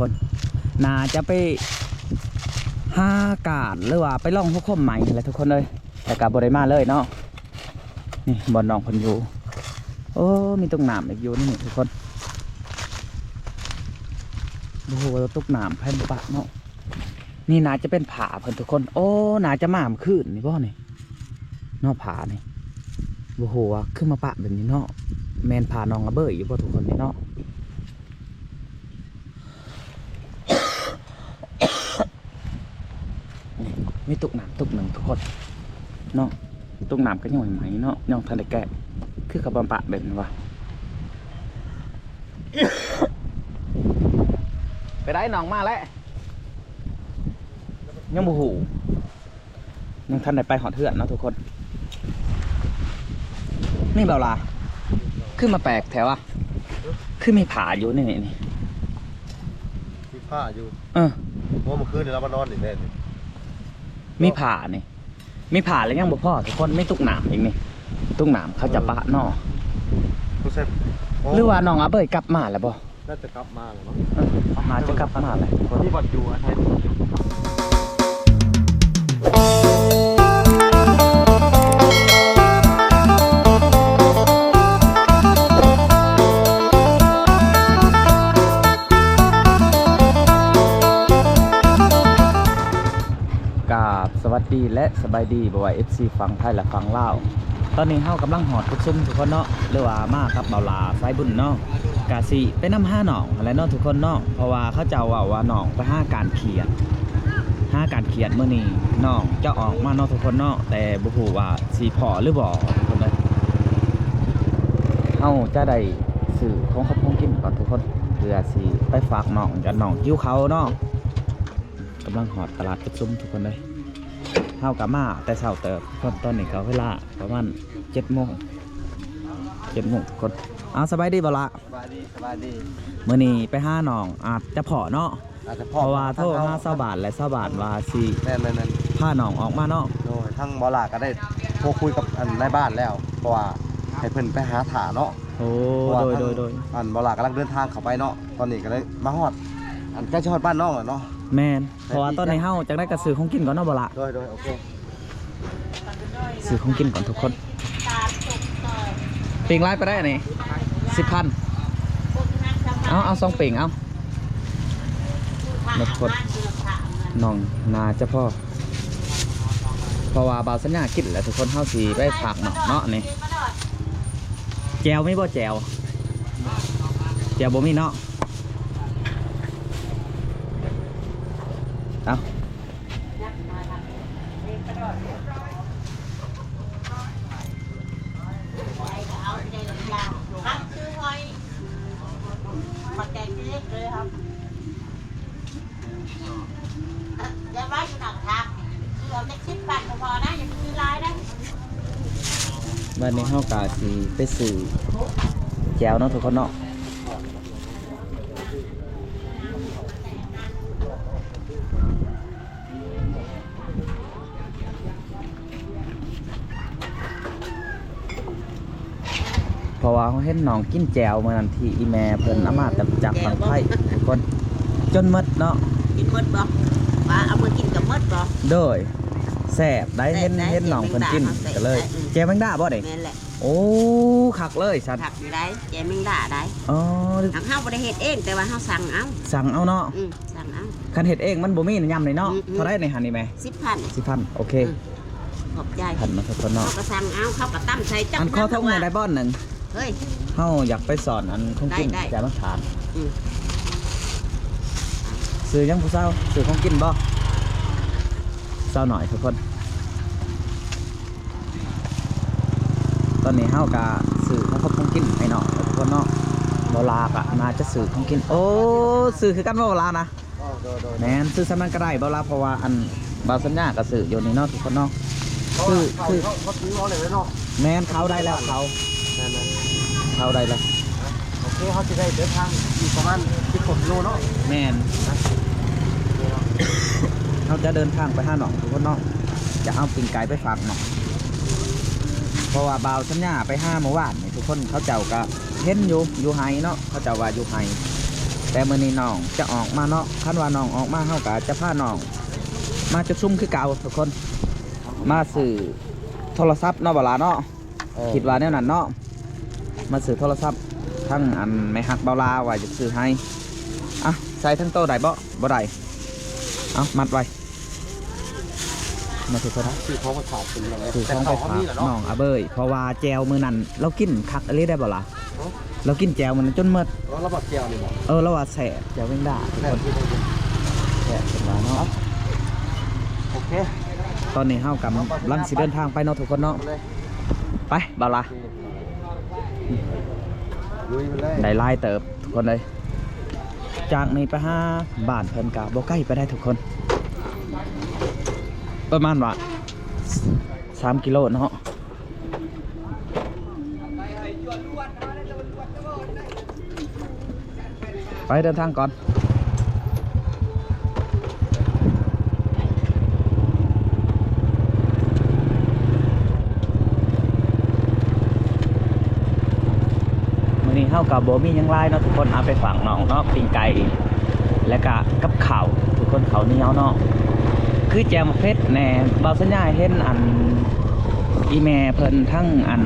ຄົນ ໜ້າຈະໄປຫາການ ຫຼືວ່າໄປລອງຫົວໂຄມໃໝ່ຫັ້ນແຫຼະທຸກຄົນເອີຍ ແຕ່ກໍບໍ່ໄດ້ມາເລີຍເນາະ. ນີ້ບ່ອນນ້ອງເພິ່ນຢູ່. ໂອ້ ມີຕຸກນ້ຳອີກຢູ່ນີ້ທຸກຄົນ. ບໍ່ຮູ້ວ່າຕຸກນ້ຳໃຜມາປະເນາະ. ນີ້ໜ້າຈະເປັນຜ້າເພິ່ນທຸກຄົນ. ໂອ້ ໜ້າຈະມາມື້ຄືນນີ້ບໍ່ນີ້ເນາະ ຜ້ານີ້. ບໍ່ຮູ້ວ່າຄືມາປະແບບນີ້ເນາະ. ແມ່ນຜ້ານ້ອງອາເບີຍຢູ່ບໍ່ທຸກຄົນນີ້ເນາະ. ນີ້ ມີຕຸກນ້ຳຕຸກໜຶ່ງທຸກຄົນເນາະ. ຕຸກນ້ຳກໍຍັງໃໝ່ໆເນາະ ຍັງບໍ່ທັນໄດ້ແກະ. ຄືເຂົາມາປະແບບນີ້ວະ. ໄປໄດ້ ນ້ອງມາແລ້ວ ຍັງບໍ່ຮູ້. ຍັງທັນໄດ້ໄປຮອດເຮືອນເນາະທຸກຄົນ. ນີ້ເບົາຫຼ້າ ຄືມາແປກແທ້ວະ. ຄືມີຜ້າຢູ່ໃນນີ້ ນີ້ ມີຜ້າຢູ່. ເອີ ເພາະວ່າມື້ຄືນນີ້ລາວມານອນນີ້ແດ່ນີ້. ມີຜ້ານີ້ ມີຜ້າແລ້ວຍັງບໍ່ພໍທຸກຄົນ ມີຕຸກນ້ຳອີກນີ້. ຕຸກນ້ຳເຂົາຈະປະເນາະ. ເອີ ບໍ່ແຊບ. ອໍ ຫຼືວ່ານ້ອງອາເບີຍກັບມາແລ້ວບໍ່? ໜ້າຈະກັບມາແລ້ວເນາະ. ເອີ ໜ້າຈະກັບມາແລ້ວ. ມີບ່ອນຢູ່ອາໄສ. ກາບສະຫວັດດີ ແລະ ສະບາຍດີ ບໍ່ວ່າ ເອັຟຊີ ຝັ່ງໄທ ແລະ ຝັ່ງລາວ. ຕອນນີ້ເຮົາກຳລັງຮອດກຸດຊຸມທຸກຄົນເນາະ ຫຼືວ່າມາກັບເບົາຫຼ້າສາຍບຸນເນາະ. ກະຊິໄປນຳຫານ້ອງຫັ້ນແຫຼະເນາະທຸກຄົນເນາະ ເພາະວ່າເຂົາເຈົ້າເວົ້າວ່ານ້ອງໄປຫາການຂຽດ ຫາການຂຽດ. ມື້ນີ້ນ້ອງຈະອອກມາເນາະທຸກຄົນເນາະ ແຕ່ບໍ່ຮູ້ວ່າຊິພໍ້ຫຼືບໍ່ທຸກຄົນເອີຍ. ເຮົາຈະໄດ້ຊື້ຂອງຄົບຂອງກິນກ່ອນທຸກຄົນ ເພື່ອຊິໄປຝາກນ້ອງ ຢ້ານນ້ອງຫິວເຂົ້າເນາະ. ກຳລັງຮອດຕະຫຼາດປະຊຸມທຸກຄົນເອີຍ. ເຮົາກໍມາແຕ່ເຊົ້າເຕີບ ຕອນນີ້ກໍເວລາປະມານເຈັດໂມງ ເຈັດໂມງທຸກຄົນ. ເອົາ ສະບາຍດີເບົາຫຼ້າ. ສະບາຍດີ ສະບາຍດີ. ມື້ນີ້ໄປຫານ້ອງອາດຈະພໍ້ເນາະ ອາດຈະພໍ້ ເພາະວ່າໂທຫາຊາວບ້ານ ແລະ ຊາວບ້ານວ່າຊິ ແມ່ນໆໆ ພານ້ອງອອກມາເນາະ. ໂດຍ ທາງເບົາຫຼ້າກໍໄດ້ໂທຄຸຍກັບອັນນາຍບ້ານແລ້ວ ເພາະວ່າໃຫ້ເພິ່ນໄປຫາຖ້າເນາະ. ໂອ້ ໂດຍໆໆ ອັນເບົາຫຼ້າກຳລັງເດີນທາງເຂົ້າໄປເນາະ. ຕອນນີ້ກໍເລີຍມາຮອດ ອັນໃກ້ຊິຮອດບ້ານນ້ອງແລ້ວເນາະ. ແມ່ນ ເພາະວ່າຕອນນີ້ເຮົາຈັ່ງໃດກໍຊື້ຂອງກິນກ່ອນເນາະເບົາຫຼ້າ. ໂດຍໆ ໂອເຄ ຊື້ຂອງກິນກ່ອນທຸກຄົນ. ປີ້ງຫຼາຍປານໃດອັນນີ້? ສິບພັນ. ເອົາ ເອົາສອງປີ້ງເອົາ. ທຸກຄົນ ນ້ອງໜ້າຈະພໍ້ ເພາະວ່າບ່າວສັນຍາກິນແລ້ວທຸກຄົນ. ເຮົາຊິໄປຝາກນ້ອງເນາະ. ນີ້ ແຈ່ວມີບໍ່ແຈ່ວ? ແຈ່ວບໍ່ມີເນາະ. ເອົາ ບາດນີ້ເຮົາກະຊິໄປຊື້ແຈ່ວເນາະທຸກຄົນເນາະ. ເພາະວ່າເຮົາເຫັນນ້ອງກິນແຈ່ວມື້ນັ້ນ ທີ່ອີ່ແມ່ເພິ່ນເອົາມາຈາກຝັ່ງໄທທຸກຄົນ ຈົນໝົດເນາະ. ກິນໝົດບໍ່? ວ່າເອົາມາກິນກໍໝົດບໍ່? ໂດຍ ແຊບໄດ໋. ເຫັນ ເຫັນນ້ອງເພິ່ນກິນກໍເລີຍ. ແຈ່ວແມງດາບໍ່ນີ້? ແມ່ນແຫຼະ. ໂອ້ ຄັກເລີຍຊັ້ນ. ຄັກຢູ່ໄດ໋ ແຈ່ວແມງດາໄດ໋. ອໍ ທາງເຮົາບໍ່ໄດ້ເຮັດເອງ ແຕ່ວ່າເຮົາສັ່ງເອົາ. ສັ່ງເອົາເນາະ. ອືມ ສັ່ງເອົາ. ຄັນເຮັດເອງມັນບໍ່ມີຍາມນີ້ເນາະ. ອືມໆ ເທົ່າໃດນີ້ຫັ້ນ ນີ້ແມ່? ສິບພັນ. ສິບພັນ ໂອເຄ. ອືມ ຂອບໃຈ. ພັນເນາະທຸກຄົນເນາະ. ເຮົາກໍສັ່ງເອົາ ເຂົາກໍຕຳໃສ່ຈັກ ອັນຂໍຖົງໜຶ່ງໄດ້ບໍ່ໜຶ່ງ? ເຮີ້ຍ ເຮົາຢາກໄປສອນອັນຂອງກິນ. ໄດ້ ໄດ້ ຈາກມາຖາມ. ອືມ ຊື່ຫຍັງຜູ້ສາວ? ຊື້ຂອງກິນບໍ່? ສາວໜ້ອຍທຸກຄົນ. ຕອນນີ້ເຮົາກະຊື້ຂອງຄົບຂອງກິນໃຫ້ນ້ອງແລ້ວທຸກຄົນເນາະ. ເບົາຫຼ້າກະໜ້າຈະຊື້ຂອງກິນ. ໂອ້ ຊື້ຄືກັນບໍ່ເບົາຫຼ້ານະ? ອໍ ໂດຍໆ ແມ່ນ ຊື້ສ່ຳນັ້ນກະໄດ້ເບົາຫຼ້າ ເພາະວ່າອັນບ່າວສັນຍາກະຊື້ຢູ່ນີ້ເນາະທຸກຄົນເນາະ. ເພາະວ່າ ຊື້ ເຂົ້າ ຊື້ ເຂົ້າ ເຂົ້າກິນເອົາເລີຍເນາະ. ແມ່ນ ເຂົ້າໄດ້ແລ້ວ ເຂົ້າ. ແມ່ນໆ ເຂົ້າໄດ້ແລ້ວ. ໂອເຄ ເຮົາຊິໄດ້ເດີນທາງອີກປະມານສິບກວ່າກິໂລເນາະ. ແມ່ນ ເຮົາຈະເດີນທາງໄປຫານ້ອງທຸກຄົນເນາະ. ຈະເອົາປີ້ງໄກ່ໄປຝາກນ້ອງ ເພາະວ່າບ່າວສັນຍາໄປຫາມື້ວານນີ້ທຸກຄົນ ເຂົາເຈົ້າກະເຫັນຢູ່ ຢູ່ໄຮ່ເນາະ. ເຂົາເຈົ້າວ່າຢູ່ໄຮ່ ແຕ່ມື້ນີ້ນ້ອງຈະອອກມາເນາະ, ຄັນວ່ານ້ອງອອກມາ ເຮົາກໍຈະພານ້ອງມາຈຸດຊຸມຄືເກົ່າທຸກຄົນ, ມາຊື້ໂທລະສັບເນາະ ບໍ່ຫຼ້າເນາະ. ເອີ ຄິດວ່າແນວນັ້ນເນາະ, ມາຊື້ໂທລະສັບ ທັງອັນແມ່ຮັກເບົາລາວ່າຈະຊື້ໃຫ້. ອ່ະ ໃສ່ທັງໂຕໄດ້ບໍ່? ບໍ່ໄດ້. ເອົາ ມັດໄວ້. ມາ ທຸກຄົນ ຊື້ຂອງໄປຝາກເພິ່ນ ຊື້ຂອງໄປຝາກນ້ອງອາເບີຍ ເພາະວ່າແຈ່ວມື້ນັ້ນລາວກິນຄັກອີ່ຫຼີໄດ໋ ບໍ່ຫຼ້າ. ຮະ? ລາວກິນແຈ່ວມື້ນັ້ນຈົນໝົດ. ອໍ ລາວມັກແຈ່ວນີ້ບໍ່? ເອີ ລາວວ່າແຊບ ແຈ່ວແມງດາ ທຸກຄົນ ແຊບ ເພິ່ນວ່າເນາະ. ໂອເຄ ຕອນນີ້ເຮົາກຳລັງຊິເດີນທາງໄປເນາະ ທຸກຄົນເນາະ. ໄປ ບ່າວຫຼ້າ. ລຸຍໄປເລີຍ ໄດ້ຫຼາຍເຕີບທຸກຄົນເອີຍ. ຈາກນີ້ໄປຫາບ້ານເພິ່ນກະບໍ່ໄກປານໃດທຸກຄົນ, ປະມານວ່າສາມກິໂລເນາະ. ໄປເດີນທາງກ່ອນ. ມື້ນີ້ເຮົາກໍບໍ່ມີຫຍັງຫຼາຍເນາະທຸກຄົນ, ເອົາໄປຝາກນ້ອງເນາະ, ປີ້ງໄກ່ ແລ້ວກະກັບເຂົ້າທຸກຄົນ, ເຂົ້າໜຽວເນາະ, ຄືແຈ່ວໝາກເຜັດແດ່. ບ່າວສັນຍາເຫັນອັນ ອີ່ແມ່ເພິ່ນທາງອັນ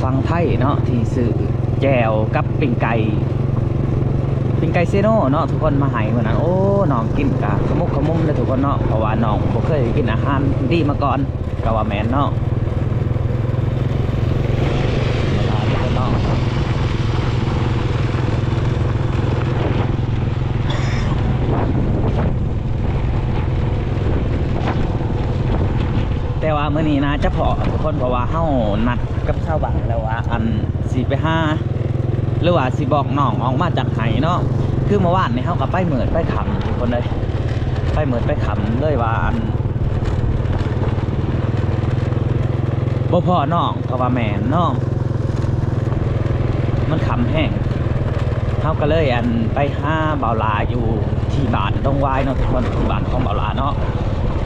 ຝັ່ງໄທເນາະ ທີ່ຊື້ແຈ່ວກັບປີ້ງໄກ່ ປີ້ງໄກ່ເຊໂນເນາະທຸກຄົນ ມາໃຫ້ມື້ນັ້ນ. ໂອ້ ນ້ອງກິນກະຂະໝຸກຂະມຸມເລີຍທຸກຄົນເນາະ, ເພາະວ່ານ້ອງບໍ່ເຄີຍກິນອາຫານດີມາກ່ອນ ກະວ່າແມ່ນເນາະ. ແຕ່ວ່າມື້ນີ້ໜ້າຈະພໍ້ທຸກຄົນ, ເພາະວ່າເຮົານັດກັບຊາວບ້ານແລ້ວວ່າ ອັນ ຊິໄປຫາ ຫຼືວ່າຊິບອກນ້ອງອອກມາຈາກໄຮ່ເນາະ. ຄືເມື່ອວານນີ້ເຮົາກໍໄປມືດໄປຄ່ຳທຸກຄົນເອີຍ, ໄປມືດໄປຄ່ຳເລີຍວ່າ ອັນ ບໍ່ພໍ້ນ້ອງ ກໍວ່າແມ່ນເນາະ, ມັນຄ່ຳແຮງ. ເຮົາກໍເລີຍ ອັນ ໄປຫາບ່າວຫຼ້າຢູ່ທີ່ບ້ານດົງຫວາຍເນາະທຸກຄົນ, ທີ່ບ້ານຂອງບ່າວຫຼ້າເນາະ,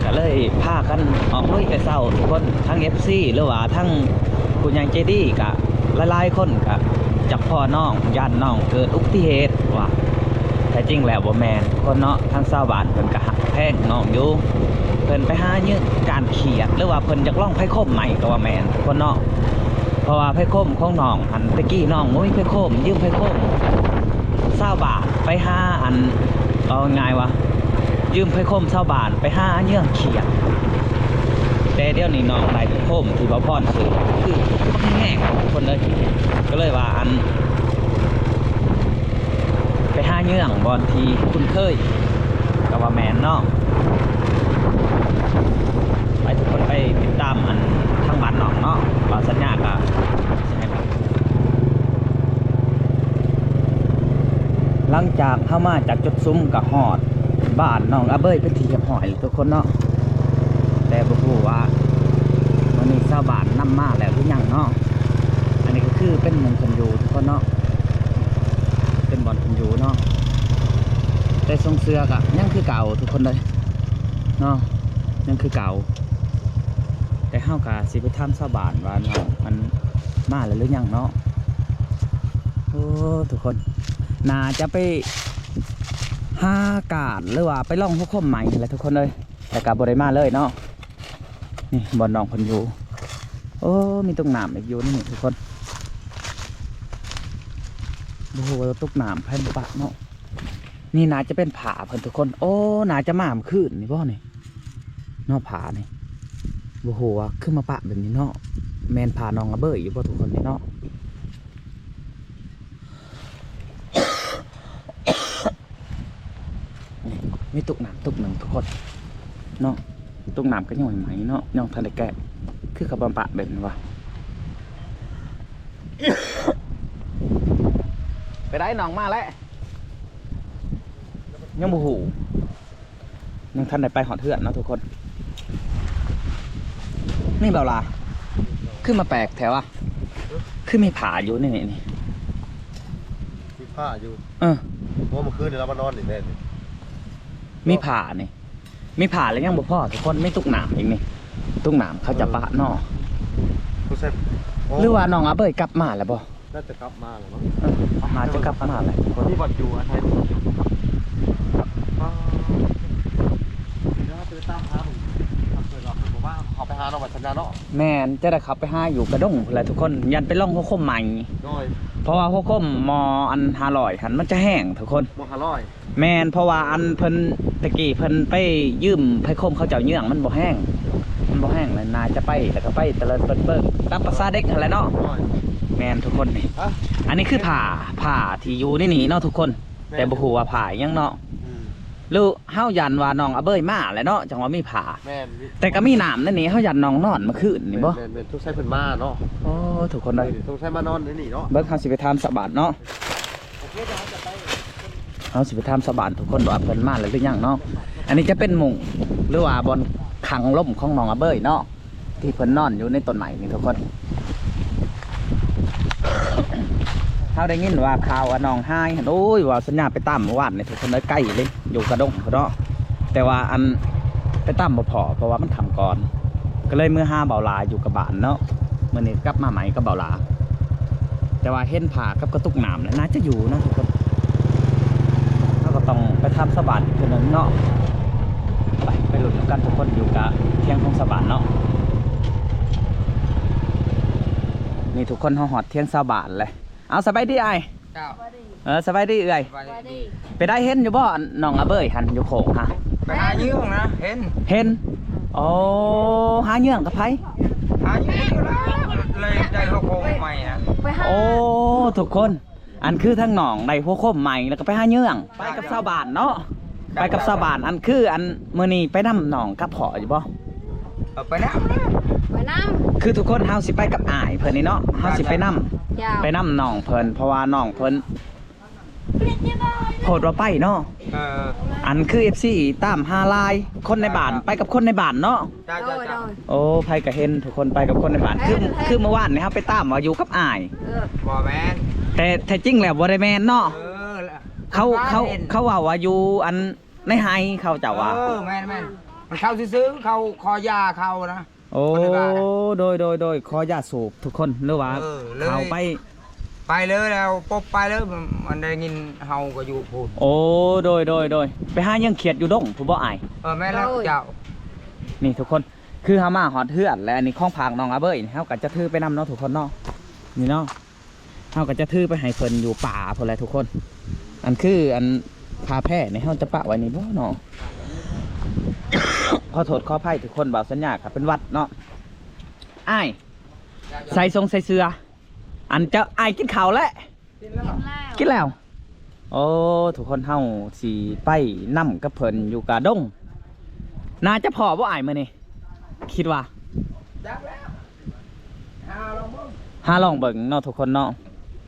ກໍເລີຍພາກັນອອກລຸຍແຕ່ເຊົ້າທຸກຄົນ. ທັງເອັຟຊີ ຫຼືວ່າທັງຜູ້ໃຫຍ່ໃຈດີ ກະຫຼາຍໆຄົນກະຢາກພໍ້ນ້ອງ, ຢ້ານນ້ອງເກີດອຸບັດຕິເຫດວ່າ. ແທ້ຈິງແລ້ວບໍ່ແມ່ນທຸກຄົນເນາະ, ທາງຊາວບ້ານເພິ່ນກະຮັກແພງນ້ອງຢູ່, ເພິ່ນໄປຫາເຫຍື່ອການຄຽດ ຫຼືວ່າເພິ່ນຢາກລອງໄພຄົມໃໝ່ກໍວ່າແມ່ນທຸກຄົນເນາະ. ເພາະວ່າໄພຄົມຂອງນ້ອງຫັ້ນ ແຕ່ກີ້ນ້ອງບໍ່ມີໄພຄົມ, ຢືມໄພຄົມຊາວບ້ານໄປຫາ ອັນ ເວົ້າງ່າຍວ່າ ຢືມໄພຄົມຊາວບ້ານໄປຫາເຫຍື່ອການຄຽດ. ແຕ່ດຽວນີ້ນ້ອງໄດ້ໄພຄົມທີ່ບ່າວພອນຊື້ ຄືແຮງທຸກຄົນເອີຍ, ກໍເລີຍວ່າ ອັນ ໄປຫາເຫຍື່ອການບ່ອນທີ່ຄຸ້ນເຄີຍ ກໍວ່າແມ່ນເນາະ. ໄປ ທຸກຄົນໄປຕິດຕາມ ອັນ ທາງບ້ານນ້ອງເນາະ, ບ່າວສັນຍາກໍຊິໃຫ້ ຫຼັງຈາກເຮົາມາຈາກຈຸດຊຸມກໍຮອດບ້ານນ້ອງອາເບີຍເປັນທີ່ຮຽບຮ້ອຍແລ້ວທຸກຄົນເນາະ. ແຕ່ບໍ່ຮູ້ວ່າມື້ນີ້ຊາວບ້ານນຳມາແລ້ວຫຼືຍັງເນາະ. ອັນນີ້ກໍຄືເປັນໝ່ອງເພິ່ນຢູ່ທຸກຄົນເນາະ, ເປັນບ່ອນເພິ່ນຢູ່ເນາະ. ແຕ່ຊົງເສື້ອກໍຍັງຄືເກົ່າທຸກຄົນເລີຍເນາະ, ຍັງຄືເກົ່າ. ແຕ່ເຮົາກໍຊິໄປຖາມຊາວບ້ານວ່ານ້ອງມັນມາແລ້ວຫຼືຍັງເນາະ. ໂອ້ ທຸກຄົນ ໜ້າຈະໄປຫາການ ຫຼືວ່າໄປລອງໄພຄົມໃໝ່ແຫຼະທຸກຄົນເອີຍ, ແຕ່ກໍບໍ່ໄດ້ມາເລີຍເນາະ. ນີ້ບ່ອນນ້ອງເພິ່ນຢູ່. ໂອ້ ມີຕົກນ້ຳອີກຢູ່ນີ້ທຸກຄົນ, ບໍ່ຮູ້ວ່າຕົກນ້ຳໃຜມາປະເນາະ. ນີ້ໜ້າຈະເປັນຜ້າເພິ່ນທຸກຄົນ. ໂອ້ ໜ້າຈະມາມື້ຄືນນີ້ບໍ່ນີ້ເນາະ, ຜ້ານີ້. ບໍ່ຮູ້ວ່າຄືມາປະແບບນີ້ເນາະ, ແມ່ນຜ້ານ້ອງອາເບີຍຢູ່ບໍ່ທຸກຄົນນີ້ເນາະ. ນີ້ມີຕຸກນ້ຳຕຸກໜຶ່ງທຸກຄົນເນາະ, ຕຸກນ້ຳກໍຍັງໃໝ່ໆເນາະ, ຍັງບໍ່ທັນໄດ້ແກະ. ຄືເຂົາມາປະແບບນີ້ຫວາ? ໄປໄດ້ນ້ອງມາແລ້ວ ຍັງບໍ່ຮູ້. ຍັງທັນໄດ້ໄປຮອດເຮືອນເນາະທຸກຄົນ. ນີ້ເບົາຫຼ້າ ຄືມາແປກແທ້ວະ? ຄືມີຜ້າຢູ່ໃນນີ້ ນີ້ ມີຜ້າຢູ່. ເອີ ເພາະວ່າມື້ຄືນນີ້ລາວມານອນນີ້ແມ່ນ ມີຜ້ານີ້ ມີຜ້າແລ້ວຍັງບໍ່ພໍທຸກຄົນ, ມີຕຸກນ້ຳອີກນີ້, ຕຸກນ້ຳເຂົາຈະປະເນາະ. ເອີ ສົງໄສ ໂອ້ ຫຼືວ່ານ້ອງອາເບີຍກັບມາແລ້ວບໍ່? ໜ້າຈະກັບມາແລ້ວເນາະ ເອີ ໜ້າຈະກັບມາແລ້ວທຸກຄົນ ມີບ່ອນຢູ່ອາໄສບໍ່? ເອີ ເດີນທາງໄປຕາມຫາເບິ່ງ ເພິ່ນວ່າເພິ່ນບໍ່ວ່າເຂົ້າໄປຫາເນາະ ວ່າສັນຍາເນາະ. ແມ່ນ ຈະໄດ້ເຂົ້າໄປຫາຢູ່ກະດົງພຸ້ນແຫຼະທຸກຄົນ ຢ້ານໄປລ່ອງຫົວໂຄມໃໝ່ ໂດຍ ເພາະວ່າຫົວໂຄມໝໍ້ອັນຫ້າຮ້ອຍຫັ້ນ ມັນຈະແຫ້ງທຸກຄົນ ໝໍ້ຫ້າຮ້ອຍ. ແມ່ນ ເພາະວ່າອັນເພິ່ນ ແຕ່ກີ້ເພິ່ນໄປຢືມໄພໂຄມເຂົາເຈົ້າເຍືອງ ມັນບໍ່ແຫ້ງ ມັນບໍ່ແຫ້ງ ແລ້ວໜ້າຈະໄປ ແລ້ວກໍໄປຕະເລີດເປີດເບິ່ງ ຕາມພາສາເດັກຫັ້ນແຫຼະເນາະ. ໂດຍ ແມ່ນທຸກຄົນ ນີ້ ຮະ ອັນນີ້ຄືຜ້າ ຜ້າທີ່ຢູ່ໃນນີ້ເນາະທຸກຄົນ ແມ່ນ ແຕ່ບໍ່ຮູ້ວ່າຜ້າອີ່ຫຍັງເນາະ ອືມ ຫຼືເຮົາຢ້ານວ່ານ້ອງອາເບີຍມາແຫຼະເນາະ ຈັ່ງວ່າມີຜ້າ. ແມ່ນ ແຕ່ກໍມີນ້ຳໃນນີ້ ເຮົາຢ້ານນ້ອງນອນມື້ຄືນນີ້ບໍ? ແມ່ນໆ ສົງໄສເພິ່ນມາເນາະ. ໂອ້ ທຸກຄົນເອີຍ ສົງໄສມານອນໃນນີ້ເນາະ. ເບິ່ງ ເຮົາຊິໄປຖາມຊາວບ້ານເນາະ. ໂອເຄ ດຽວເຮົາຈະໄປ ເຮົາຊິໄປຖາມຊາວບ້ານທຸກຄົນວ່າເພິ່ນມາແລ້ວຫຼືຍັງເນາະ. ອັນນີ້ຈະເປັນມຸ້ງ ຫຼືວ່າບ່ອນຂັງລົມຂອງນ້ອງອາເບີຍເນາະ ທີ່ເພິ່ນນອນຢູ່ໃນຕົ້ນໄມ້ນີ້ທຸກຄົນ. ເຮົາໄດ້ຍິນວ່າຂ່າວວ່ານ້ອງຫາຍຫັ້ນ ໂອ້ຍ ວ່າສັນຍາໄປຕາມມື້ວານນີ້ທຸກຄົນເອີຍ ໄກເລີຍ ຢູ່ກະດົງພຸ້ນເນາະ. ແຕ່ວ່າອັນ ໄປຕາມບໍ່ພໍ້ ເພາະວ່າມັນຄ່ຳກ່ອນ ກໍເລີຍເມືອຫາບ່າວຫຼາຢູ່ກັບບ້ານເນາະ. ມື້ນີ້ກັບມາໃໝ່ກັບບ່າວຫຼາ ແຕ່ວ່າເຫັນຜ້າກັບກະຕຸກນ້ຳແລ້ວ ໜ້າຈະຢູ່ເນາະທຸກຄົນ. ເຮົາກໍຕ້ອງໄປຖາມຊາວບ້ານອີກເທື່ອໜຶ່ງເນາະ. ໄປ ໄປລຸ້ນນຳກັນທຸກຄົນ ຢູ່ກະຖຽງຂອງຊາວບ້ານເນາະ. ນີ້ທຸກຄົນ ເຮົາຮອດຖຽງຊາວບ້ານແລ້ວ. ເອົາ ສະບາຍດີອ້າຍ. ເຈົ້າ ເອີ ສະບາຍດີເອື້ອຍ. ສະບາຍດີ. ໄປໄດ້ເຫັນຢູ່ບໍ່ ນ້ອງອາເບີຍຫັ້ນຢູ່ໂຄກຫະ? ໄປຫາເຍືອງນະ ເຫັນ ເຫັນ. ໂອ້ ຫາເຍືອງກັບໃຜ? ຫາເຍືອງຢູ່ລະ ເລີຍໄດ້ຫົວໂຄມໃໝ່ນະ. ໂອ້ ທຸກຄົນ ອັນຄືທາງນ້ອງໄດ້ຫົວໂຄມໃໝ່ ແລ້ວກໍໄປຫາເຍືອງ ໄປກັບຊາວບ້ານເນາະ. ໄປກັບຊາວບ້ານ ອັນຄືອັນມື້ນີ້ໄປນຳນ້ອງກັບພໍ່ຢູ່ບໍ່? ເອີ ໄປນຳ ໄປນຳ ຄືທຸກຄົນເຮົາຊິໄປກັບອ້າຍເພິ່ນນີ້ເນາະ ເຮົາຊິໄປນຳ ເຈົ້າ ໄປນຳນ້ອງເພິ່ນ ເພາະວ່ານ້ອງເພິ່ນໂພດວ່າໄປເນາະ. ເອີ ອັນຄືເອັຟຊີຕາມຫາຫຼາຍ ຄົນໃນບ້ານ ໄປກັບຄົນໃນບ້ານເນາະ. ເຈົ້າ ເຈົ້າ ໂດຍ ໂດຍ ໂອ້ ໃຜກໍເຫັນທຸກຄົນໄປກັບຄົນໃນບ້ານ ຄື ຄືມື້ວານນີ້ເຮົາໄປຕາມວ່າຢູ່ກັບອ້າຍ ເອີ ບໍ່ແມ່ນ ແຕ່ແທ້ຈິງແລ້ວບໍ່ໄດ້ແມ່ນເນາະ. ເອີ ເຂົາ ເຂົາ ເຂົາເວົ້າວ່າຢູ່ອັນ ໃນໄຮ່ເຂົາເຈົ້າວ່າ ເອີ ແມ່ນໆ ມັນເຂົ້າຊື່ໆ ເຂົາຂໍຢາເຂົານະ. ໂອ້ ໂດຍ ໂດຍ ໂດຍ ຂໍຢາສູບທຸກຄົນ ຫຼືວ່າ ເອີ ເຂົາໄປ ໄປເລີຍແລ້ວ ປົບໄປເລີຍ ມັນໄດ້ຍິນເຮົາກໍຢູ່ພຸ້ນ. ໂອ້ ໂດຍ ໂດຍ ໂດຍ ໄປຫາເຍືອງຂຽດຢູ່ດົງພຸ້ນບໍ່ອ້າຍ? ເອີ ແມ່ນແລ້ວ ໂດຍ ເຈົ້າ. ນີ້ທຸກຄົນ ຄືເຮົາມາຮອດເຮືອນແລ້ວ ອັນນີ້ຂອງຝາກນ້ອງອາເບີຍ ເຮົາກໍຈະຖືໄປນຳເນາະທຸກຄົນເນາະ ນີ້ເນາະ. ເຮົາກໍຈະຖືໄປໃຫ້ເພິ່ນຢູ່ປ່າພຸ້ນແຫຼະທຸກຄົນ. ອັນຄືອັນຜ້າແພນີ້ ເຮົາຈະປະໄວ້ນີ້ບໍ່ເນາະ? ຂໍໂທດຂໍອະໄພທຸກຄົນ ບ່າວສັນຍາກໍເປັນຫວັດເນາະ. ອ້າຍ ໃສ່ຊົງໃສ່ເສື້ອ ອັນເຈົ້າ ອ້າຍກິນເຂົ້າແລ້ວ? ກິນແລ້ວ ກິນແລ້ວ. ໂອ້ ທຸກຄົນ ເຮົາຊິໄປນຳກັບເພິ່ນຢູ່ກະດົງ. ໜ້າຈະພໍ້ບໍ່ອ້າຍມື້ນີ້? ຄິດວ່າ ຈັກແລ້ວ ຫາລອງເບິ່ງ ຫາລອງເບິ່ງເນາະທຸກຄົນເນາະ.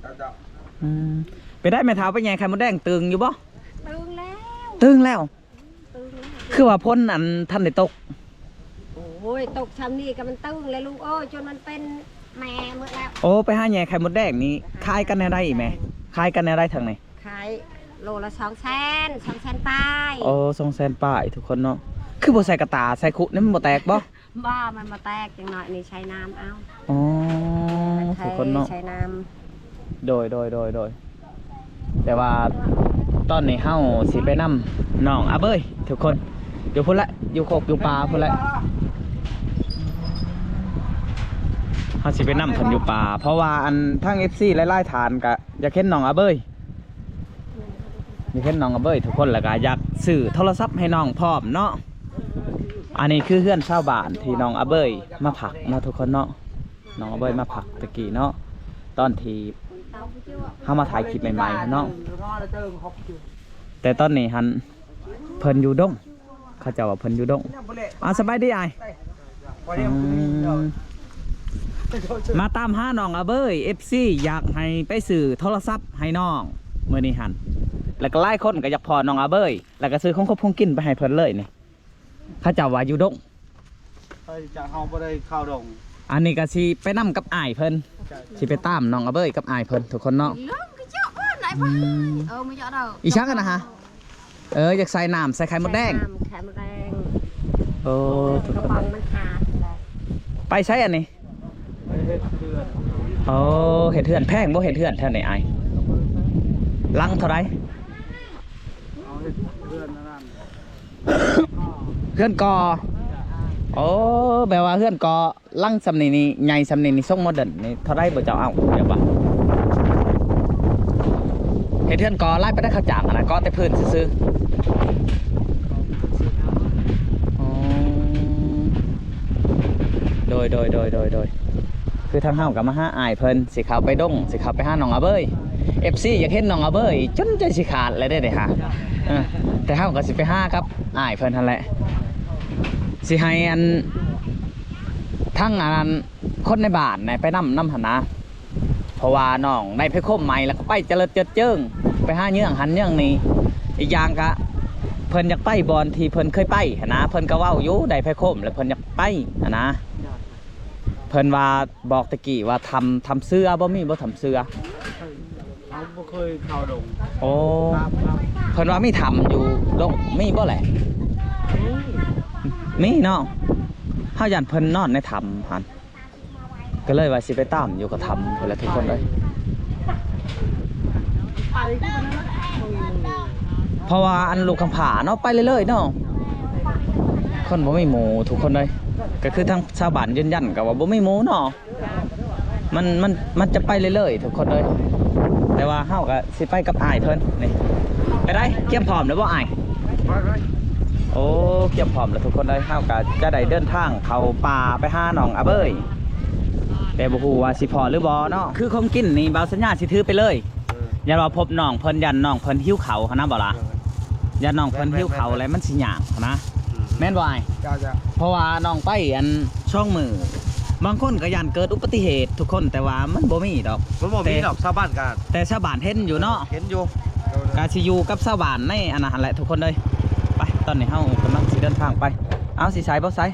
ເຈົ້າ ເຈົ້າ ອືມ ເປັນໃດແມ່ເຖົ້າ ໄປແຍ່ໄຂ່ມົດແດງຕື່ງຢູ່ບໍ່? ຕື່ງແລ້ວ ຕື່ງແລ້ວ ຕື່ງແລ້ວ. ຄືວ່າຝົນອັນທັນໄດ້ຕົກ? ໂອ້ຍ ຕົກຊ່ຳນີ້ກໍມັນຕຶງແລ້ວລູກເອີຍ ຈົນມັນເປັນແມ່ໝົດແລ້ວ. ໂອ້ ໄປຫາແຍ່ໄຂ່ມົດແດງນີ້ ຂາຍກັນແນວໃດອີແມ່? ຂາຍກັນແນວໃດທາງນີ້? ຂາຍໂລລະສອງແສນ ສອງແສນປາຍ. ໂອ້ ສອງແສນປາຍທຸກຄົນເນາະ. ຄືບໍ່ໃສ່ກະຕ່າໃສ່ຄຸນີ້ ມັນບໍ່ແຕກບໍ່? ບໍ່ ມັນບໍ່ແຕກ ຈັ່ງໜ້ອຍນີ້ໃສ່ນ້ຳເອົາ. ອໍ ທຸກຄົນເນາະ ໃສ່ນ້ຳ. ໂດຍ ໂດຍ ໂດຍ ໂດຍ. ແຕ່ວ່າຕອນນີ້ເຮົາຊິໄປນຳນ້ອງອາເບີຍທຸກຄົນ ຢູ່ພຸ້ນແຫຼະ ຢູ່ໂຄກຢູ່ປ່າພຸ້ນແຫຼະ. ເຮົາຊິໄປນຳເພິ່ນຢູ່ປ່າ ເພາະວ່າອັນທາງເອັຟຊີຫຼາຍໆທ່ານກະຢາກເຫັນນ້ອງອາເບີຍ ຢາກເຫັນນ້ອງອາເບີຍທຸກຄົນ ແລ້ວກະຢາກຊື້ໂທລະສັບໃຫ້ນ້ອງພ້ອມເນາະ. ອັນນີ້ຄືເຮືອນຊາວບ້ານທີ່ນ້ອງອາເບີຍມາພັກເນາະທຸກຄົນເນາະ. ນ້ອງອາເບີຍມາພັກຕະກີ້ເນາະ ຕອນທີ່ເຮົາມາຖ່າຍຄລິບໃໝ່ໆເນາະ. ແຕ່ຕອນນີ້ຫັ້ນເພິ່ນຢູ່ດົງ ເຂົາເຈົ້າວ່າເພິ່ນຢູ່ດົງ. ອາ ສະບາຍດີອ້າຍ. ອືມ ມາຕາມຫານ້ອງອາເບີຍ ເອັຟຊີຢາກໃຫ້ໄປຊື້ໂທລະສັບໃຫ້ນ້ອງມື້ນີ້ຫັ້ນ ແລ້ວກໍຫຼາຍຄົນກໍຢາກພໍ້ນ້ອງອາເບີຍ ແລ້ວກໍຊື້ຂອງຄົບຂອງກິນໄປໃຫ້ເພິ່ນເລີຍນີ້. ເຂົາເຈົ້າວ່າຢູ່ດົງ ເອີຍ ຈາກເຮົາບໍ່ໄດ້ເຂົ້າດົງ. ອັນນີ້ກໍຊິໄປນຳກັບອ້າຍເພິ່ນ ໃຊ່ ຊິໄປຕາມນ້ອງອາເບີຍກັບອ້າຍເພິ່ນທຸກຄົນເນາະ. ອີ່ຫຍັງຫັ້ນນະຫະ? ເອີ ຢາກໃສ່ນ້ຳໃສ່ໄຂ່ມົດແດງ ໃສ່ນ້ຳໄຂ່ມົດແດງ. ໂອ້ ທຸກຄົນ ໄປໃສອັນນີ້? ໄປເຮັດເຮືອນ ໂອ້ ເຮັດເຮືອນແພງບໍ່? ເຮັດເຮືອນແຖວນີ້ອ້າຍ ຫຼັງເທົ່າໃດ? ເຮົາເຮັດເຮືອນອັນນັ້ນ ເຮືອນກໍ ໂອ້ ແບບວ່າເຮືອນກໍ ຫຼັງສ່ຳນີ້ນີ້ ໃຫຍ່ສ່ຳນີ້ນີ້ ຊົງໂມເດີນນີ້ເທົ່າໃດບໍ່? ເຈົ້າເອົາແບບວ່າເຮັດເຮືອນກໍຫຼາຍປານໃດເຂົາຈ້າງຫັ້ນນະ? ກໍແຕ່ພື້ນຊື່ໆ. ອໍ ໂດຍ ໂດຍ ໂດຍ ໂດຍ ໂດຍ ຄືທາງເຮົາກໍມາຫາອ້າຍເພິ່ນ ຊິເຂົ້າໄປດົງ ຊິເຂົ້າໄປຫານ້ອງອາເບີຍ ເອັຟຊີ ຢາກເຫັນນ້ອງອາເບີຍຈົນໃຈຊິຂາດແລ້ວເດ້ນີ້ຫາ. ເອີ ແຕ່ເຮົາກໍຊິໄປຫາກັບອ້າຍເພິ່ນຫັ້ນແຫຼະ ຊິໃຫ້ອັນ ທັງອັນນັ້ນ ຄົນໃນບ້ານນະໄປນຳ ນຳຫັ້ນນະ ເພາະວ່ານ້ອງໄດ້ໄພໂຄມໃໝ່ ແລ້ວກໍໄປຈະເລີດເຈີດເຈີງ ໄປຫາເຍືອງຫັ້ນເຍືອງນີ້. ອີກຢ່າງກະເພິ່ນຢາກໄປບ່ອນທີ່ເພິ່ນເຄີຍໄປຫັ້ນນະ ເພິ່ນກໍເວົ້າຢູ່ ໄດ້ໄພໂຄມແລ້ວເພິ່ນຢາກໄປຫັ້ນນະ. ເພິ່ນວ່າ ບອກແຕ່ກີ້ວ່າຖ້ຳ ຖ້ຳເສືອ ບໍ່ມີບໍ່ຖ້ຳເສືອ? ເຮົາບໍ່ເຄີຍເຂົ້າດົງ. ໂອ້ ເພິ່ນວ່າມີຖ້ຳຢູ່ດົງ ມີບໍ່ແຫຼະ? ມີເນາະ ເຮົາຢ້ານເພິ່ນນອນໃນຖ້ຳຫັ້ນ ກໍເລີຍວ່າຊິໄປຕາມຢູ່ກັບຖ້ຳພຸ້ນແຫຼະທຸກຄົນເອີຍ. ເພາະວ່າອັນລູກຄຳຜາເນາະ ໄປເລື້ອຍໆເນາະ ຄົນບໍ່ມີໝູ່ທຸກຄົນເອີຍ. ກໍຄືທາງຊາວບ້ານຢືນຢັນກໍວ່າບໍ່ມີໝູ່ເນາະ. ມັນ ມັນ ມັນຈະໄປເລື້ອຍໆທຸກຄົນເອີຍ ແຕ່ວ່າເຮົາກໍຊິໄປກັບອ້າຍເພິ່ນນີ້. ໄປໄດ້ ກຽມພ້ອມແລ້ວບໍ່ອ້າຍ? ໄປ ໄປ ໂອ້ ກຽມພ້ອມແລ້ວທຸກຄົນເອີຍ. ເຮົາກໍຈະໄດ້ເດີນທາງເຂົ້າປ່າໄປຫານ້ອງອາເບີຍ ແຕ່ບໍ່ຮູ້ວ່າຊິພໍ້ຫຼືບໍ່ເນາະ. ຄືຂອງກິນນີ້ ບ່າວສັນຍາຊິຖືໄປເລີຍ ເອີ ຢ້ານວ່າພົບນ້ອງເພິ່ນ ຢ້ານນ້ອງເພິ່ນຫິວເຂົ້າຫັ້ນນະ ບໍ່ລະ? ເອີ ຢ້ານນ້ອງເພິ່ນຫິວເຂົ້າແລ້ວມັນຊິຍາກນະ. ອືມ ແມ່ນບໍ່ອ້າຍ? ເຈົ້າໆ ເພາະວ່ານ້ອງໄປອັນສອງມື້ ບາງຄົນກໍຢ້ານເກີດອຸບັດຕິເຫດທຸກຄົນ ແຕ່ວ່າມັນບໍ່ມີດອກ ມັນບໍ່ມີດອກ ຊາວບ້ານກໍ ແຕ່ຊາວບ້ານເຫັນຢູ່ເນາະ ເຫັນຢູ່ ກໍຊິຢູ່ກັບຊາວບ້ານໃນອັນນັ້ນຫັ້ນແຫຼະທຸກຄົນເອີຍ. ໄປ ຕອນນີ້ເຮົາກຳລັງຊິເດີນທາງໄປ. ເອົາ ຊິໃສ່ບໍ່ໃສ່?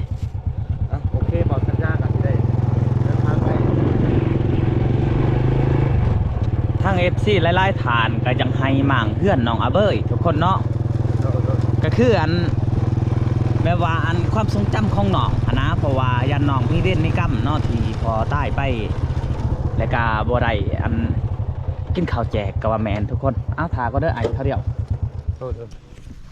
ອ່ະ ໂອເຄ ບໍ່ສັນຍາກໍຊິໄດ້ເດີນທາງໄປ. ທາງເອັຟຊີຫຼາຍໆທ່ານກໍຢາກໃຫ້ມ້າງເຮືອນນ້ອງອາເບີຍທຸກຄົນເນາະ. ໂດຍໆ ກໍຄືອັນ ແບບວ່າອັນຄວາມຊົງຈຳຂອງນ້ອງຫັ້ນນະ ເພາະວ່າຢ້ານນ້ອງມີເວນມີກຳເນາະ ທີ່ພໍ່ຕາຍໄປ ແລ້ວກໍບໍ່ໄດ້ອັນກິນເຂົ້າແຈກ ກໍວ່າແມ່ນທຸກຄົນ. ເອົາ ຖ້າກ່ອນເດີ ໄອ້ເຂົາດຽວ. ໂດຍ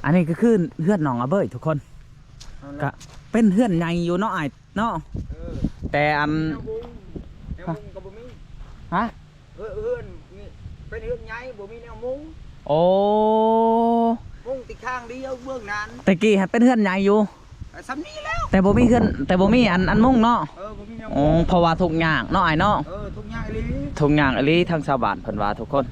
ໆ ອັນນີ້ກໍຄືເຮືອນນ້ອງອາເບີຍທຸກຄົນ. ນັ້ນແຫຼະ ກະເປັນເຮືອນໃຫຍ່ຢູ່ເນາະອ້າຍເນາະ. ເອີ ແຕ່ອັນ ແນວມຸງ ແນວມຸງກໍບໍ່ມີ. ຮະ? ເຮືອນ ເຮືອນນີ້ເປັນເຮືອນໃຫຍ່ ບໍ່ມີແນວມຸງ. ໂອ້ ມຸງແຕ່ຂ້າງດຽວເບື້ອງນັ້ນ. ແຕ່ກີ້ຫັ້ນເປັນເຮືອນໃຫຍ່ຢູ່ ສ່ຳນີ້ແລ້ວ ແຕ່ບໍ່ມີເຮືອນ ແຕ່ບໍ່ມີອັນ ອັນມຸງເນາະ. ເອີ ບໍ່ມີແນວມຸງ. ອໍ ເພາະວ່າທຸກຍາກເນາະອ້າຍເນາະ. ເອີ ທຸກຍາກອີ່ຫຼີ ທຸກຍາກອີ່ຫຼີ. ທາງຊາວບ້ານເພິ່ນວ່າທຸກຄົນ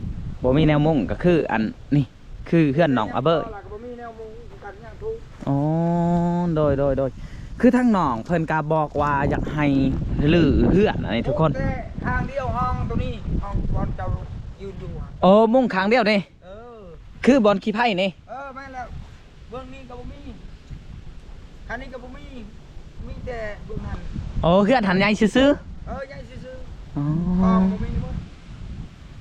ບໍ່ມີແນວມຸງ ກໍຄືອັນນີ້ ຄືເຮືອນນ້ອງອາເບີຍ ແລ້ວກໍບໍ່ມີແນວມຸງກັນຫຍັງທຸກ. ອໍ ໂດຍໆໆ ຄືທາງນ້ອງເພິ່ນກໍບອກວ່າຢາກໃຫ້ຮື້ເຮືອນອັນນີ້ທຸກຄົນ. ແຕ່ທາງດຽວຫ້ອງໂຕນີ້ ຫ້ອງບ່ອນເຈົ້າຢືນຢູ່. ໂອ້ ມຸງຂ້າງດຽວນີ້. ເອີ ຄືບ່ອນຂີ້ໄພນີ້. ເອີ ແມ່ນແລ້ວ ເບື້ອງນີ້ກໍບໍ່ມີ ຂ້າງນີ້ກໍບໍ່ມີ ມີແຕ່ເບື້ອງນັ້ນ. ໂອ້ ເຮືອນຫັ້ນໃຫຍ່ຊື່ໆ. ເອີ ໃຫຍ່ຊື່ໆ. ອໍ ຫ້ອງບໍ່ມີໝົດ.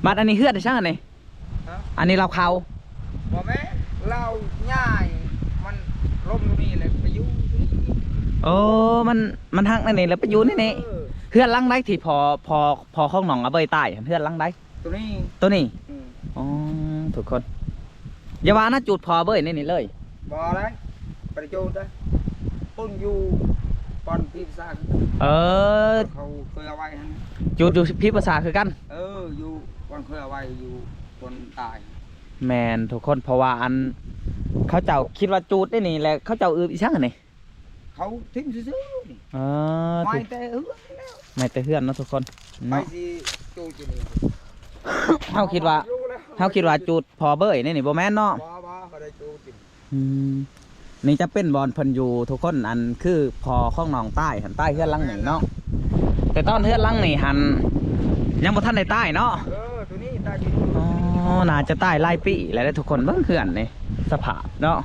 ບັດອັນນີ້ເຮືອນໃດຊັ້ນອັນນີ້? ຮະ? ອັນນີ້ລາວເຂົ້າ. ບໍ່ແມ່ນ ລາວຍ້າຍ ມັນລົມຢູ່ນີ້ແຫຼະໄປຢູ່ນີ້. ໂອ້ ມັນ ມັນຫັກໃນນີ້ແລ້ວໄປຢູ່ໃນນີ້. ເອີ ເຮືອນຫຼັງໃດທີ່ພໍ່ ພໍ່ ພໍ່ຂອງນ້ອງອາເບີຍຕາຍ ເຮືອນຫຼັງໃດ? ໂຕນີ້ ໂຕນີ້. ອືມ ອໍ ທຸກຄົນ ຢ່າວ່ານະ ຈູດພໍ່ເບີຍໃນນີ້ເລີຍ. ບໍ່ໄດ້ ບໍ່ໄດ້ຈູດເດ້ ປຸ້ນຢູ່ບ່ອນພິພາສາ. ເອີ ເຂົາເຄີຍເອົາໄວ້ຫັ້ນ ຈູດຢູ່ພິພາສາຄືກັນ. ເອີ ຢູ່ບ່ອນເຄີຍເອົາໄວ້ ຢູ່ບ່ອນຕາຍ. ແມ່ນທຸກຄົນ ເພາະວ່າອັນ ເຂົາເຈົ້າຄິດວ່າຈູດໃນນີ້ແຫຼະ ເຂົາເຈົ້າອຶບອີ່ສັງອັນນີ້. ເຂົາຖິ້ມຊື່ໆນີ້. ເອີ ໄມ້ແຕ່ເຮືອນແລ້ວ ໄມ້ແຕ່ເຮືອນເນາະທຸກຄົນເນາະ. ໄປຊິຈູດຢູ່ນີ້ ເຮົາຄິດວ່າ ເຮົາຄິດວ່າຈູດພໍ່ເບີຍໃນນີ້ ບໍ່ແມ່ນເນາະ. ບໍ່ ບໍ່ ບໍ່ໄດ້ຈູດຢູ່ນີ້. ອືມ ນີ້ຈະເປັນບ່ອນເພິ່ນຢູ່ທຸກຄົນ ອັນຄືພໍ່ຂອງນ້ອງຕາຍຫັ້ນ ຕາຍເຮືອນຫຼັງນີ້ເນາະ. ແຕ່ຕອນເຮືອນຫຼັງນີ້ຫັ້ນຍັງບໍ່ທັນໄດ້ຕາຍເນາະ. ເອີ ໂຕນີ້ຕາຍຢູ່. ອໍ ໜ້າຈະຕາຍຫຼາຍປີແລ້ວເດ້ທຸກຄົນ ເບິ່ງເຮືອນນີ້ ສະພາບເນາະ.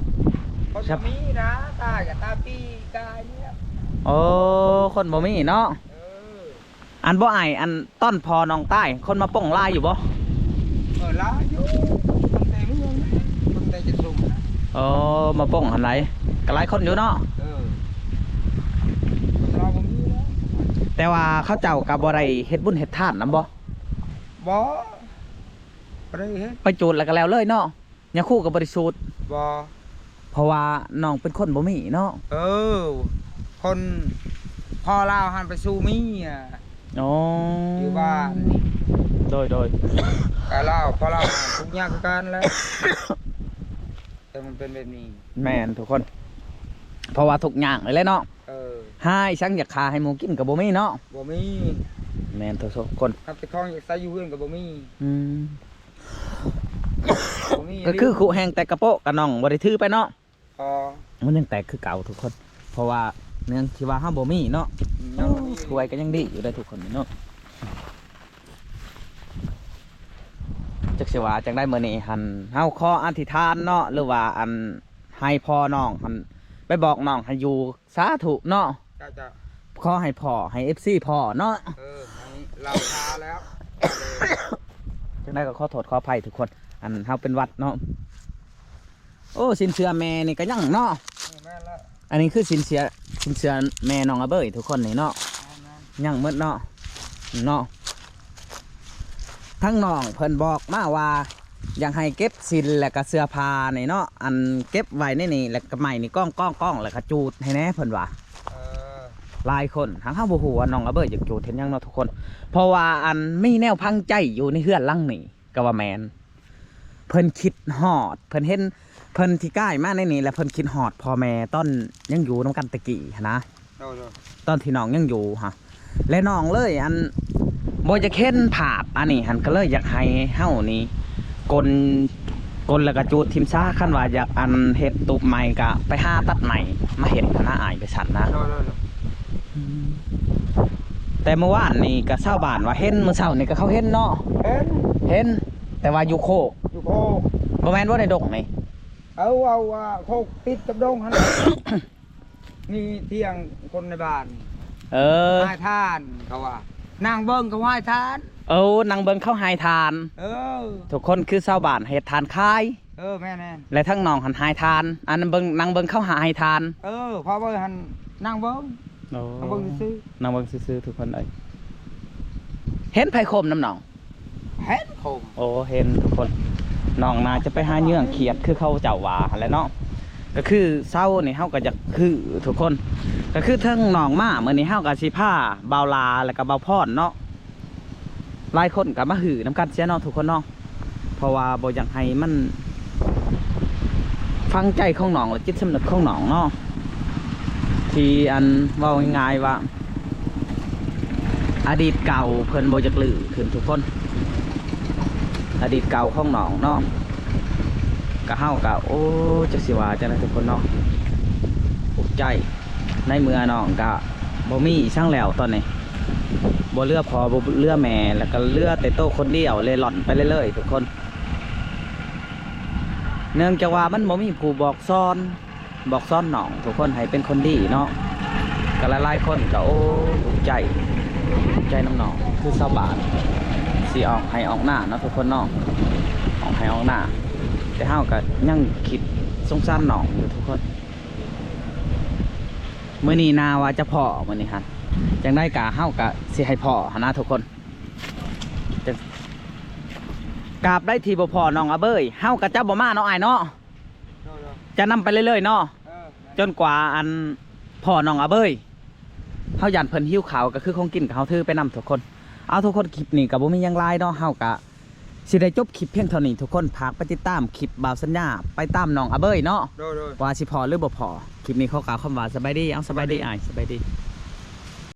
ເຂົາຈະມີນະ ຕາຍກໍຕາຍປີກາຍນີ້ແຫຼະ. ໂອ້ ຄົນບໍ່ມີເນາະ. ເອີ ອັນບໍ່ອ້າຍ ອັນຕອນພໍ່ນ້ອງຕາຍ ຄົນມາປົງຫຼາຍຢູ່ບໍ່? ເອີ ຫຼາຍຢູ່ ຄົນແຕ່ເມືອງ ຄົນແຕ່ຈະຊຸມນະ. ໂອ້ ມາປົງຫັ້ນໃດ ກໍຫຼາຍຄົນຢູ່ເນາະ. ເອີ ຄົນລາວບໍ່ມີແລ້ວ. ແຕ່ວ່າເຂົາເຈົ້າກໍບໍ່ໄດ້ເຮັດບຸນເຮັດທານນຳບໍ່? ບໍ່ ບໍ່ໄດ້ເຮັດ ໄປຈູດແລ້ວກໍແລ້ວເລີຍເນາະ. ຍາຄູກໍບໍ່ໄດ້ສູດ ບໍ່ ເພາະວ່ານ້ອງເປັນຄົນບໍ່ມີເນາະ. ເອີ ຄົນພໍ່ລາວຫັ້ນໄປສູ່ເມຍ ອໍ ຢູ່ບ້ານນີ້ ໂດຍ ໂດຍ ກະລາວ ພໍ່ລາວຫັ້ນທຸກຍາກຄືກັນແຫຼະ ແຕ່ມັນເປັນແບບນີ້. ແມ່ນທຸກຄົນ ເພາະວ່າທຸກຍາກນີ້ແຫຼະເນາະ. ເອີ ຫາອີ່ສັງຢາກຂ້າໃຫ້ໝູກິນກໍບໍ່ມີເນາະ ບໍ່ມີ. ແມ່ນທຸກຄົນ ຮັບແຕ່ຂອງຢາກໃຊ້ຢູ່ເຮືອນກໍບໍ່ມີ. ອືມ ບໍ່ມີ ກໍຄື ອີ່ຫຼີ ຄຸແຮງແຕ່ກະໂປະກະໜ່ອງບໍ່ໄດ້ຖືໄປເນາະ. ອໍ ມັນຍັງແຕກຄືເກົ່າທຸກຄົນ ເພາະວ່າເນື່ອງທີ່ວ່າເຮົາບໍ່ມີເນາະ. ອືມ ຍັງບໍ່ມີ ໂອ້ ຖ້ວຍກໍຍັງດີຢູ່ເດ້ທຸກຄົນເນາະ. ຈັກຊິວ່າຈັ່ງໃດ ມື້ນີ້ຫັ້ນເຮົາຂໍອະທິຖານເນາະ ຫຼືວ່າອັນໃຫ້ພໍ່ນ້ອງຫັ້ນ ໄປບອກນ້ອງໃຫ້ຢູ່ ສາທຸເນາະ. ເຈົ້າ ເຈົ້າ ຂໍໃຫ້ພໍ່ໃຫ້ເອັຟຊີພໍ່ເນາະ. ເອີ ໃຫ້ລາວພາແລ້ວ ຈັ່ງໃດກໍຂໍໂທດຂໍອະໄພທຸກຄົນ ອັນເຮົາເປັນຫວັດເນາະ. ໂອ້ ສິນເຊື່ອແມ່ນີ້ກໍຍັງເນາະ. ເອີ ແມ່ນແລ້ວ ອັນນີ້ຄືສິນເຊື່ອ ສິນເຊື່ອແມ່ນ້ອງອາເບີຍທຸກຄົນນີ້ເນາະ. ແມ່ນໆ ຍັງໝົດເນາະ ເນາະ. ທາງນ້ອງເພິ່ນບອກມາວ່າ ຢາກໃຫ້ເກັບສິນ ແລ້ວກະເສື້ອຜ້ານີ້ເນາະ ອັນເກັບໄວ້ໃນນີ້ ແລ້ວກະໄມ້ນີ້ກ້ອງໆໆ ແລ້ວກະຈູດໃຫ້ແດ່ເພິ່ນວ່າ. ເອີ ຫຼາຍຄົນ ຫາກເຮົາບໍ່ຮູ້ວ່ານ້ອງອາເບີຍຢາກຈູດເຮັດຫຍັງເນາະທຸກຄົນ ເພາະວ່າອັນມີແນວຝັງໃຈຢູ່ໃນເຮືອນຫຼັງນີ້ກໍວ່າແມ່ນ. ເພິ່ນຄິດຮອດ ເພິ່ນເຫັນ ເພິ່ນທີ່ກາຍມາໃນນີ້ ແລ້ວເພິ່ນຄິດຮອດພໍ່ແມ່ຕອນຍັງຢູ່ນຳກັນແຕ່ກີ້ຫັ້ນນະ. ໂດຍໆ ຕອນທີ່ນ້ອງຍັງຢູ່ຫະ ແລະນ້ອງເລີຍອັນ ບໍ່ຢາກເຫັນພາບອັນນີ້ຫັ້ນ ກໍເລີຍຢາກໃຫ້ເຮົານີ້ກົນ ກົນແລ້ວກໍຈູດຖິ້ມຊະ. ຄັນວ່າຢາກອັນເຮັດຕູບໃໝ່ ກໍໄປຫາຕັດໄມ້ມາເຮັດຫັ້ນນະ ອ້າຍ ໄປຊັ້ນນະ. ໂດຍໆ ອືມ ແຕ່ມື້ວານນີ້ກໍຊາວບ້ານວ່າເຫັນ ມື້ເຊົ້ານີ້ກໍເຂົາເຫັນເນາະ. ເຫັນ ເຫັນ ແຕ່ວ່າຢູ່ໂຄກ ຢູ່ໂຄກ ບໍ່ແມ່ນບໍ່ໃນດົງນີ້? ເອີ ເວົ້າວ່າໂຄກຕິດກັບດົງຫັ້ນ ມີທ່ຽງຄົນໃນບ້ານ. ເອີ ໃຫ້ທານ ເຂົາວ່າ ນັ່ງເບິ່ງເຂົາໃຫ້ທານ. ເອີ ນັ່ງເບິ່ງເຂົາໃຫ້ທານ. ເອີ ທຸກຄົນຄືຊາວບ້ານເຮັດທານຂາຍ. ເອີ ແມ່ນໆ ແລະທັງນ້ອງຫັ້ນໃຫ້ທານ ອັນນັ້ນເບິ່ງ ນັ່ງເບິ່ງເຂົາໃຫ້ທານ. ເອີ ພໍ່ເອີຍຫັ້ນນັ່ງເບິ່ງ. ໂອ້ ນັ່ງເບິ່ງຊື່ໆ ນັ່ງເບິ່ງຊື່ໆ ທຸກຄົນເອີຍ. ເຫັນໃຜຄົມນຳນ້ອງ? ເຫັນຄົມ. ໂອ້ ເຫັນທຸກຄົນ ນ້ອງໜ້າຈະໄປຫາເຍືອງຂຽດຄືເຂົາເຈົ້າວ່າຫັ້ນແຫຼະເນາະ. ກໍຄືເຊົ້ານີ້ເຮົາກໍຢາກຮືທຸກຄົນ ກໍຄືເຖິງນ້ອງມາມື້ນີ້ ເຮົາກໍຊິພາບ່າວຫຼາ ແລ້ວກໍບ່າວພອນເນາະ ຫຼາຍຄົນກໍມາຮືນຳກັນເສຍເນາະທຸກຄົນເນາະ. ເພາະວ່າບໍ່ຢາກໃຫ້ມັນຝັງໃຈຂອງນ້ອງ ແລະຈິດສຳນຶກຂອງນ້ອງເນາະ ທີ່ອັນເວົ້າງ່າຍໆວ່າ ອະດີດເກົ່າເພິ່ນບໍ່ຢາກຮື້ຂຶ້ນທຸກຄົນ ອະດີດເກົ່າຂອງນ້ອງເນາະ. ກະເຮົາກະ ໂອ້ ຈັກຊິວ່າຈັ່ງໃດທຸກຄົນເນາະ ອຸກໃຈ ໃນເມື່ອນ້ອງກະບໍ່ມີອີ່ສັງແລ້ວຕອນນີ້ ບໍ່ເຫຼືອພໍ່ບໍ່ເຫຼືອແມ່ ແລ້ວກະເຫຼືອແຕ່ໂຕຄົນດຽວເລ່ລ່ອນໄປເລື້ອຍໆທຸກຄົນ. ເນື່ອງຈາກວ່າມັນບໍ່ມີຜູ້ບອກສອນ ບອກສອນນ້ອງທຸກຄົນໃຫ້ເປັນຄົນດີເນາະ ກໍຫຼາຍໆຄົນກໍ ໂອ້ ອຸກໃຈ ອຸກໃຈນຳນ້ອງ ຄືຊາວບ້ານຊິອອກໄຮ່ອອກນາເນາະທຸກຄົນເນາະ ອອກໄຮ່ອອກນາ ແຕ່ເຮົາກໍຍັງຄິດສົງສານນ້ອງຢູ່ທຸກຄົນ. ມື້ນີ້ນາວ່າຈະພໍ້ ມື້ນີ້ຫັ້ນ ຈັ່ງໃດກະເຮົາກະຊິໃຫ້ພໍ້ຫັ້ນນະທຸກຄົນ. ກາບໃດທີ່ບໍ່ພໍ້ນ້ອງອາເບີຍ ເຮົາກໍຈະບໍ່ມາເນາະອ້າຍເນາະ ຈະນຳໄປເລື້ອຍໆເນາະ ເອີ ຈົນກວ່າອັນພໍ້ນ້ອງອາເບີຍ. ເຮົາຢ້ານເພິ່ນຫິວເຂົ້າ ກໍຄືຂອງກິນກໍເຮົາຖືໄປນຳທຸກຄົນ. ເອົາທຸກຄົນ ຄລິບນີ້ກໍບໍ່ມີຫຍັງຫຼາຍເນາະ ເຮົາກໍຊິໄດ້ຈົບຄລິບພຽງເທົ່ານີ້ທຸກຄົນ. ຝາກໄປຕິດຕາມຄລິບບ່າວສັນຍາ ໄປຕາມນ້ອງອາເບີຍເນາະ ໂດຍໆ ວ່າຊິພໍ້ຫຼືບໍ່ພໍ້. ຄລິບນີ້ຂໍກ່າວຄຳວ່າສະບາຍດີ. ເອົາ ສະບາຍດີ ສະບາຍດີ ອ້າຍ ສະບາຍດີ.